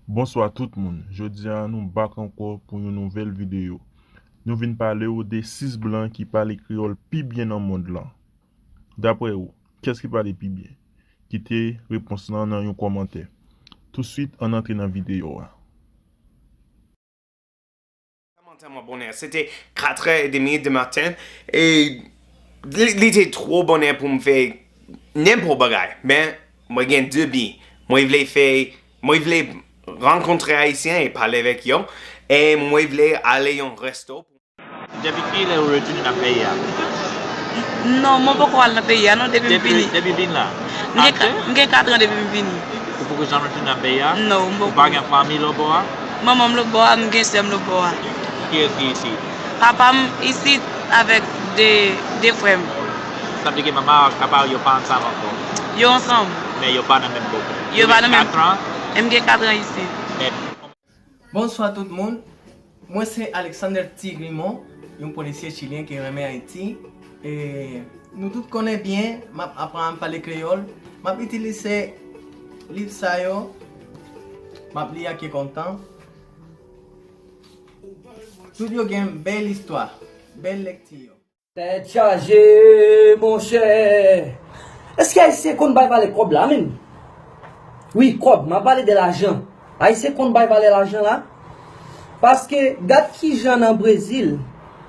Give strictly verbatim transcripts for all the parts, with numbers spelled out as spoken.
Bonswa tout moun. Jodi a nou back ankò pou yon nouvèl videyo. Nou vin pale w de sis blan ki pale kreyòl pi byen nan mond lan. Daprè ou, kiyès ki pale pi byen? Kite repons lan nan yon kòmantè. Touswit, ann antre nan videyo a. Tèlman, tèlman bonè. Se te katrè edmi de maten. E li, li te twò bonè pou m fè nenpòt bagay. Men, mwen gen de bi. Mwen vle fè, mwen vle rankontre Ayisyen e pale avèk yo. E mwen vle ale yon resto. Depi kilè ou retounen nan peyi a? Non, mwen poko al nan peyi a non, depi m vini. Depi vin la? M gen ka-, m gen katran depi m vini. Ou poko janm retounen nan peyi a? Non, m poko. Ou pa gen fanmi lòtbò a? Manman m lòtbò a, m gen sè m lòtbò a. Kiyès ki isit? Papa m isit avèk de, de frè m. Sa vle di ke manman ak papa yo pa ansanm ankò? Yo ansanm. Men yo pa nan menm bò. Yo pa nan menm. Katran? M gen katran isit. Men Bonswa tout moun. Mwen se Alexander Tigrimon, yon polisye chilyen ki renmen Ayiti. E nou tout konnen byen, m ap aprann pale kreyòl. M ap itilize liv sa yo. M ap li ak kè kontan. Tout yo gen bèl istwa, bèl lekti yo. Tèt chaje, monchè. Èske Ayisyen konn bay valè kòb la menm? Wi, kòb, m ap pale de lajan. Ayisyen konn bay valè lajan la? Paske gad kijan nan Brezil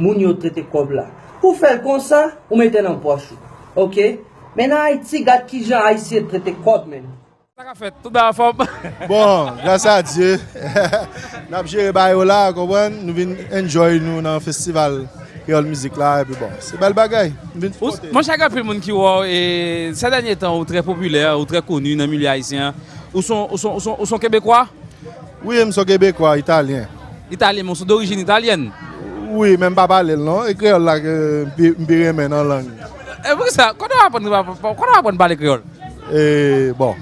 moun yo trete kòb la. Ou fè l konsa, ou mete nan pòch ou. Oke? Men nan Ayiti, gad kijan Ayisyen trete kòb menm. Sa k ap fèt? Tout bagay anfòm? Bon, gras a Dye, n ap jere bagay yo la, konprann? Nou vin enjoy nou nan festival Kreyòl Mizik la, epi bon, se bèl bagay. M vin Ou, sipote. Monchè, gen anpil moun ki wè w, e, sè dènye tan, ou trè popilè, ou trè koni nan milye ayisyen an. Ou son, ou son, ou son, ou son Kebekwa? Wi, m son Kebekwa, Italyen. Italyen, men w son dorijin italyèn? Wi, men m pa pale l non. E kreyòl la ke m pi, m pi renmen nan lang. E poukisa? Kote w aprann, kote w aprann pale kreyòl? E, bon,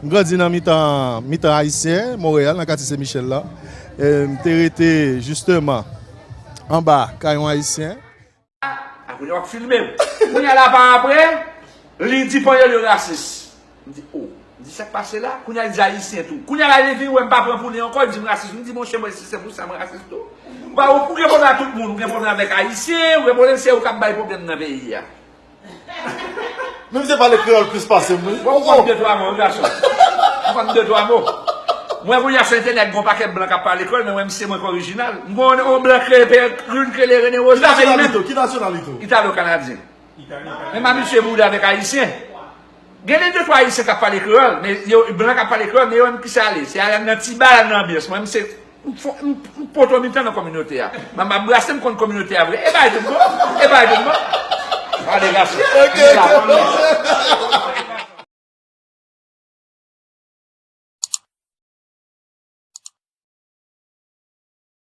m grandi nan mitan, mitan ayisyen, Monreyal, nan katye Sen Michèl la. E, m te rete, jisteman, anba kay yon ayisyen. A, kounye a w ap filme m. Kounye a la pa apre, li di panyòl yo rasis. M di, o. M di, sa k pase la? Kounye a li di ayisyen tou. Kounye a la li vin wè m pa pran pou li ankò, li di m rasis. M di, monchè, mwen, si se pou sa, mwen rasis tou. Ou pa, ou gen pwoblèm ak tout moun, ou gen pwoblèm avèk ayisyen, ou gen pwoblèm, se ou k ap bay pwoblèm nan peyi a. Menm si se pale kreyòl plis pase m, wi. Bon, ou konn de twa mo, wi, gason. Ou konn de twa mo. Mwen, kounye a, sou entènèt, gen yon pakèt blan k ap pale kreyòl, men mwen, m se mwen k orijinal. M gen yon blan kreye Peregrine, k rele René Rosa, se li menm. Ki nasyonalite w? Italo-kanadyen. Men m abitye boude avèk ayisyen. Gen de, de twa ayisyen k ap pale kreyòl, men yo, blan k ap pale kreyòl, men yo menm ki se ale? Se ale nan ti ba, ale nan anbyans. Mwen, m se M fon, m, m potomitan nan kominote a. Mwen m ap brase, m konn kominote a vre. E bay tout bon. E bay tout bon. Gade gason. Ok, ok.